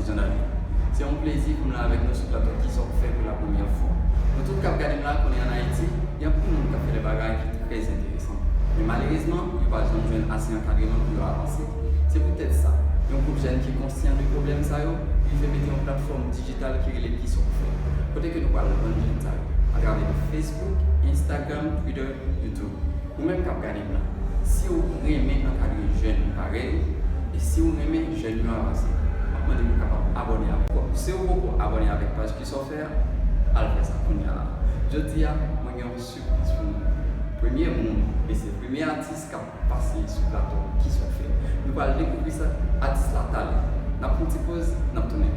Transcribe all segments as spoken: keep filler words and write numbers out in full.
Jean David. Se yon plezi pou m la avèk nou sou plato Kisa w fè pou la premyè fwa. Nou tout k ap gade m la konnen ann Ayiti, gen anpil moun k ap fè de bagay ki trè enteresan. Men malerezman, yo pa janm jwenn ase ankadreman pou yo avanse. Se poutèt sa, yon gwoup jèn ki konsyan de pwoblèm sa yo rive mete yon platfòm dijital ki rele Kisa w fè, kote ke nou pral rann jèn sa yo atravè Facebook, Instagram, Twitter, YouTube. Ou menm k ap gade m la, si w renmen ankadre jèn parèy ou, e si w renmen jèn yo avanse, m ap mande w pou w kapab abòne avèk mwen. Si w poko abòne avèk paj Kisa w fè a, al fè sa kounye a la. Jodi a, mwen gen yon sipriz pou nou. Premye moun, e se premye atis k ap pase sou plato Kisa w fè. Nou pral dekouvri sa atis la talè. N ap pran ti poz, n ap tounen.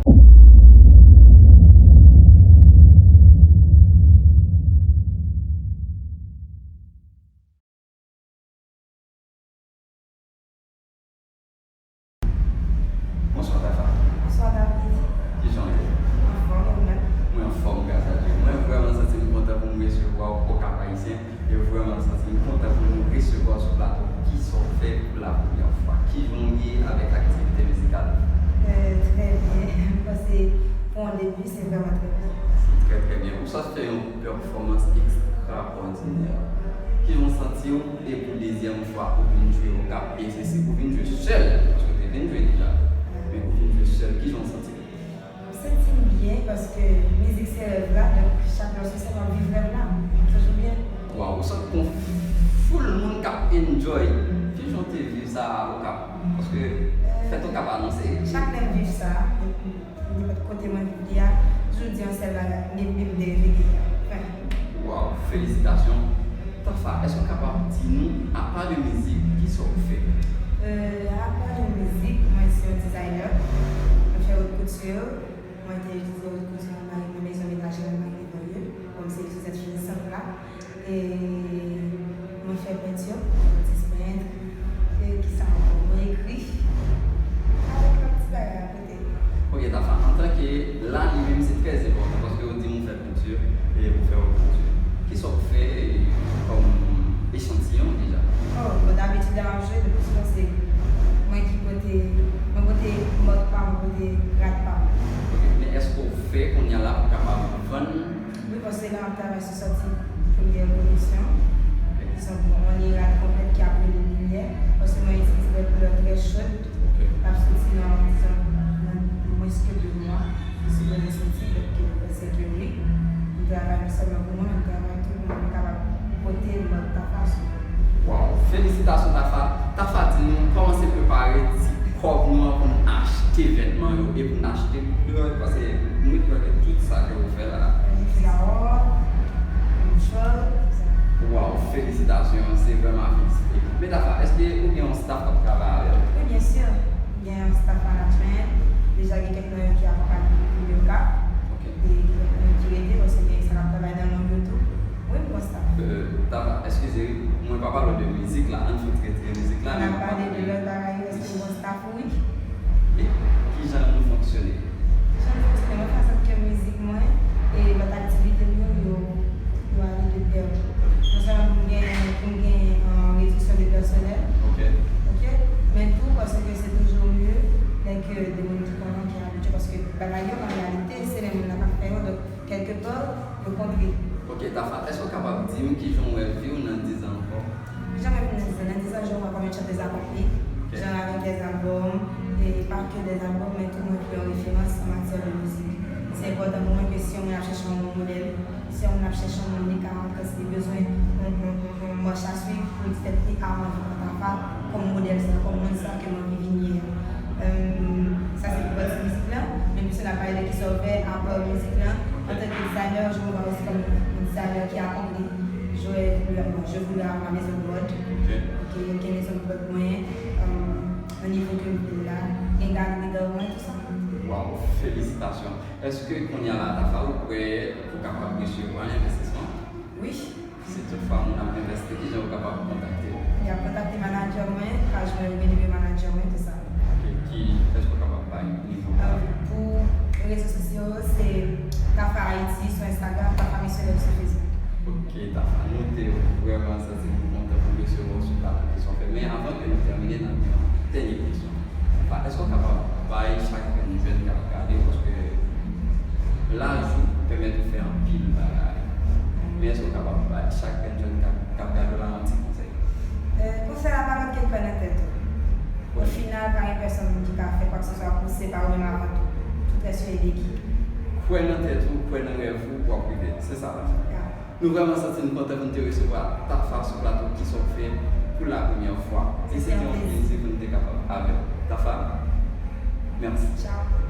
Bonswa, Tafa. Bonswa, David. Kijan w ye? Anfòm, e ou menm? Mwen anfòm, gras a Dye. Mwen vrèman santi m kontan pou m resevwa w o Cap Haïtien. E vrèman santi m kontan pou nou resevwa w sou plato Kisa w fè pou la premyè fwa. Kijan w ye avèk aktivite mizikal? Euh, trè byen. M panse pou yon debi, se vrèman trè byen. Trè, trè byen. Ou sot fè yon pèfòmans ekstrawòdinè. Kijan w santi w? E pou dezyèm fwa, ou vin jwe o Cap, e se, se ou vin jwe sèl, paske w te vin jwe deja. Men ou vin jwe sèl, kijan w santi w? M santi m byen, paske mizik se rèv la, donk chak lè w sou sèn, w ap viv rèv la. M santi m byen. Waw, ou sot kon foul moun k ap enjoy. Kijan w te viv sa o Cap? Paske fèt o Cap anonse. Chak lè m viv sa, depi nenpòt kote mwen viv li a, toujou di yon sèl bagay, m, m, m devine. Fen. Waw, felisitasyon. Tafa, èske w kapab di nou, apa de mizik, kisa w fè? Euh, apa de mizik, mwen se yon designer. Mwen fè haute couture. Mwen te itilize haute couture nan mari, nan mezon menajè nan mari de banlye. Bon, m se Suzette Finissant la. E mwen fè penti, mwen atis pent. E kisa ankò? Mwen ekri. Avèk lòt ti bagay akote. Ok, Tafa, antanke, la li menm se trè enpòtan paske ou di m ou fè penti e ou fè haute couture. Kisa w fè kòm echantiyon deja? Oh, bon, dabitid la m ap jwe, le pli souvan se mwen ki pote, mwen pote mòd pa m, mwen pote rad pa m. Ok, men èske w fè kounye a la pou kapab vann? Wi, paske la m ap travay sou sòti premyè koleksyon. Dizon, bon, yon rad konplèt ki ap rele Limyè, paske mwen itilize de koulè trè cho. Ok. L ap soti nan, dizon, nan mwens ke de mwa. Li sipoze soti, donk, euh, se ke wi. M travay non sèlman pou mwen, men m travay tou pou mwen kapab pote lòt Tafa sou mwen. Waw, felisitasyon Tafa. Tafa, di nou, kòman se prepare ti kòb nou an pou n achte vètman yo e pou n achte koulè, paske m wè ke tout sa ke ou fè la. Flawa, chòl, tout sa. Waw, felisitasyon, se vrèman a felisite. Men Tafa, èske ou gen yon staff k ap travay avè w? Wi, byen si. Gen yon staff management, deja gen kèk nan yo ki akonpanye m depi le Cap. Ok. E gen kèk nan yo ki rete, paske gen sa k ap travay nan long yo tou. Wi, m gon staff. Euh, Tafa, eskize, mwen pa pale w de mizik la, ann fè w retire mizik la, men m ap pale de lòt bagay yo, èske m gon staff? Wi. E kijan nou fonksyone? Kijan nou fonksyone? Mwen fè an sòt ke mizik mwen e lòt aktivite m yo, yo yo ale de pè. Non sèlman pou m gen, pou m gen, euh, rediksyon de pèsonèl. Ok. Ok? Men tou, paske se toujou mye lè ke de moun ki konnen, ki abitye, paske bagay yo, an reyalite, se menm moun nan k ap fè yo, donk, kèlkepa, yo kontre. Ok, Tafa, èske w kapab di m kijan w wè vi w nan diz an ankò? Kijan m wè vi m nan diz an? Nan diz an, je me vois comme une chanteuse accomplie. Ok. Genre avec des albums, et pas que des albums, men tou mwen vle yon referans an matyè de mizik. Se enpòtan pou mwen ke si yon moun ap chèche yon modèl, si yon moun ap chèche yon moun, li ka antre, si li bezwen yon, yon, yon, yon mach a swiv pou li fè li avan li pran Tafa kòm modèl sa, kòm moun sa ke mwen vle vin ye a. Euh, sa se pou pati mizik lan, men plis nou ap pale de kisa w fè apa mizik lan. Antanke designer, je me vois aussi comme un designer qui accomplit. Je voulais, bon, je voulais avoir ma maison de mode. Ok. Ok, gen maison de mode mwen, euh, nan nivo ke m vle la, gen galri dan mwen, tou sa. Waw, felisitasyon. Èske kounye a la, Tafa, ou prè pou kapab resevwa envestisman? Wi. Si toutfwa moun ap envesti, kijan yo kapab kontakte w? Y ap kontakte manadjè mwen, paj mwen, yo gen nimewo manadjè mwen, tou sa. Ok, ki, èske w kapab bay nimewo a? Euh, pou rezo sosyo, se Tafa Haiti sou Instagram, Tafa Misyonè sou Facebook. Ok, Tafa, nou te vrèman santi nou kontan pou resevwa w sou plato Kisa w fè. Men avan ke nou tèmine, n ap gen yon dènye kesyon. Tafa, èske w kapab Bay chak grenn jèn k ap gade, paske laj ou pèmèt ou fè anpil bagay. Men èske w kapab bay chak grenn jèn k ap, k ap gade w la yon ti konsèy? Konsèy la pa lòt ke kwè nan tèt ou. O final, pa gen pèsonn moun ki ka fè kwakseswa pou w, se pa ou menm avan tou. Tout rès yo e de ki. Kwè nan tèt ou, kwè nan rèv ou, w ap rive. Se sa la. Nou vrèman santi n kontan pou n te resevwa Tafa sou plato Kisa w fè pou la premyè fwa. E se te yon plezi pou n te kapab avè w. Tafa, mèsi. Tchaw.